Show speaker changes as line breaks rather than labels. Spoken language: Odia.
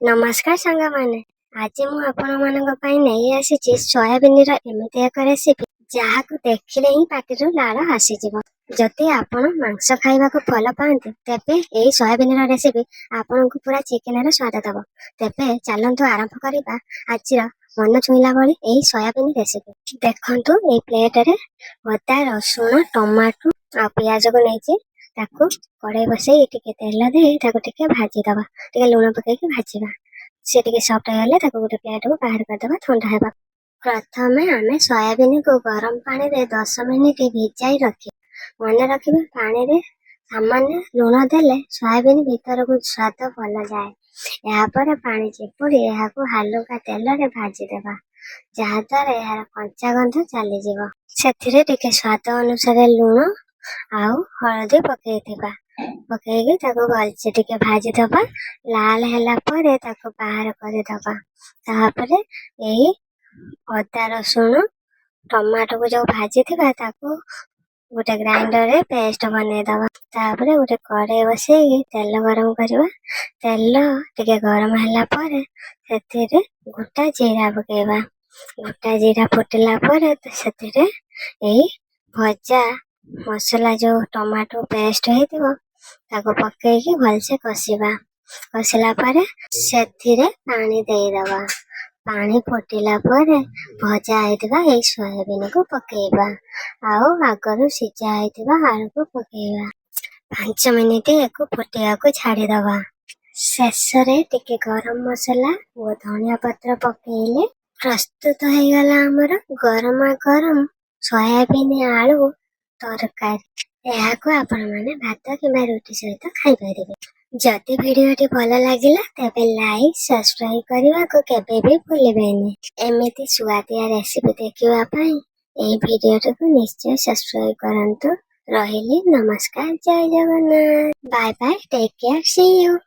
ନମସ୍କାର ସାଙ୍ଗମାନେ, ଆଜି ମୁଁ ଆପଣମାନଙ୍କ ପାଇଁ ନେଇ ଆସିଛି ସୋୟାବିନର ଏମିତି ଏକ ରେସିପି, ଯାହାକୁ ଦେଖିଲେ ହିଁ ପାଟିରୁ ଲାଳ ଆସିଯିବ। ଯଦି ଆପଣ ମାଂସ ଖାଇବାକୁ ଭଲ ପାଆନ୍ତି, ତେବେ ଏହି ସୋୟାବିନର ରେସିପି ଆପଣଙ୍କୁ ପୁରା ଚିକେନର ସ୍ୱାଦ ଦେବ। ତେବେ ଚାଲନ୍ତୁ ଆରମ୍ଭ କରିବା ଆଜିର ମନ ଛୁଇଁଲା ଭଳି ଏହି ସୋୟାବିନ ରେସିପି। ଦେଖନ୍ତୁ, ଏଇ ପ୍ଲେଟରେ ଅଦା, ରସୁଣ, ଟମାଟୋ ଆଉ ପିଆଜକୁ ନେଇଛି। ତାକୁ କଡ଼େଇ ବସେଇ ଟିକେ ତେଲ ଦେଇ ତାକୁ ଟିକେ ଭାଜିଦେବା। ଟିକେ ଲୁଣ ପକେଇକି ଭାଜିବା। ସେ ଟିକେ ସଫ୍ଟ ହେଇଗଲେ ତାକୁ ଗୋଟେ ପ୍ଲେଟକୁ ବାହାର କରିଦେବା ଥଣ୍ଡା ହେବା। ପ୍ରଥମେ ଆମେ ସୋୟାବିନକୁ ଗରମ ପାଣିରେ 10 ମିନିଟ୍ ଭିଜାଇ ରଖିବା। ମନେ ରଖିବେ, ପାଣିରେ ସାମାନ୍ୟ ଲୁଣ ଦେଲେ ସୋୟାବିନ ଭିତରକୁ ସ୍ୱାଦ ଭଲ ଯାଏ। ଏହାପରେ ପାଣି ଚିପୁଡ଼ି ଏହାକୁ ହାଲୁକା ତେଲରେ ଭାଜିଦେବା, ଯାହାଦ୍ୱାରା ଏହାର କଞ୍ଚା ଗନ୍ଧ ଚାଲିଯିବ। ସେଥିରେ ଟିକେ ସ୍ୱାଦ ଅନୁସାରେ ଲୁଣ ଆଉ ହଳଦୀ ପକେଇଥିବା। ପକେଇକି ତାକୁ ଭଲସେ ଟିକେ ଭାଜିଦେବା। ଲାଲ ହେଲା ପରେ ତାକୁ ବାହାର କରିଦେବା। ତାପରେ ଏଇ ଅଦା, ରସୁଣ, ଟମାଟୋକୁ ଯୋଉ ଭାଜିଥିବା, ତାକୁ ଗୋଟେ ଗ୍ରାଇଣ୍ଡରରେ ପେଷ୍ଟ ବନେଇଦବା। ତାପରେ ଗୋଟେ କଡ଼େଇ ବସେଇକି ତେଲ ଗରମ କରିବା। ତେଲ ଟିକେ ଗରମ ହେଲା ପରେ ସେଥିରେ ଗୋଟା ଜିରା ପକେଇବା। ଗୋଟା ଜିରା ଫୁଟିଲା ପରେ ସେଥିରେ ଏଇ ଭଜା ମସଲା, ଯୋଉ ଟମାଟୋ ପେଷ୍ଟ ହେଇଥିବ, ତାକୁ ପକେଇକି ଭଲସେ କଷିବା। କଷିଲା ପରେ ସେଥିରେ ପାଣି ଦେଇଦବା। ପାଣି ଫୁଟିଲା ପରେ ଭଜା ହେଇଥିବା ଏଇ ସୋୟାବିନକୁ ପକେଇବା ଆଉ ଆଗରୁ ସିଝା ହେଇଥିବା ଆଳୁକୁ ପକେଇବା। 5 ମିନିଟ୍ ୟାକୁ ଫୁଟିବାକୁ ଛାଡ଼ିଦବା। ଶେଷରେ ଟିକେ ଗରମ ମସଲା ଓ ଧନିଆ ପତ୍ର ପକେଇଲେ ପ୍ରସ୍ତୁତ ହେଇଗଲା ଆମର ଗରମା ଗରମ ସୋୟାବିନ ଆଳୁ ତରକାରୀ। ଏହାକୁ ଆପଣମାନେ ଭାତ କିମ୍ବା ରୁଟି ସହିତ ଖାଇପାରିବେ। ଯଦି ଭିଡ଼ିଓଟି ଭଲ ଲାଗିଲା, ତେବେ ଲାଇକ୍, ସବସ୍କ୍ରାଇବ କରିବାକୁ କେବେ ବି ଭୁଲିବେନି। ଏମିତି ସୁଆଦିଆ ରେସିପି ଦେଖିବା ପାଇଁ ଏହି ଭିଡ଼ିଓଟିକୁ ନିଶ୍ଚୟ ସବସ୍କ୍ରାଇବ କରନ୍ତୁ। ରହିଲି, ନମସ୍କାର, ଜୟ Jagannath. Bye bye, take care, see you.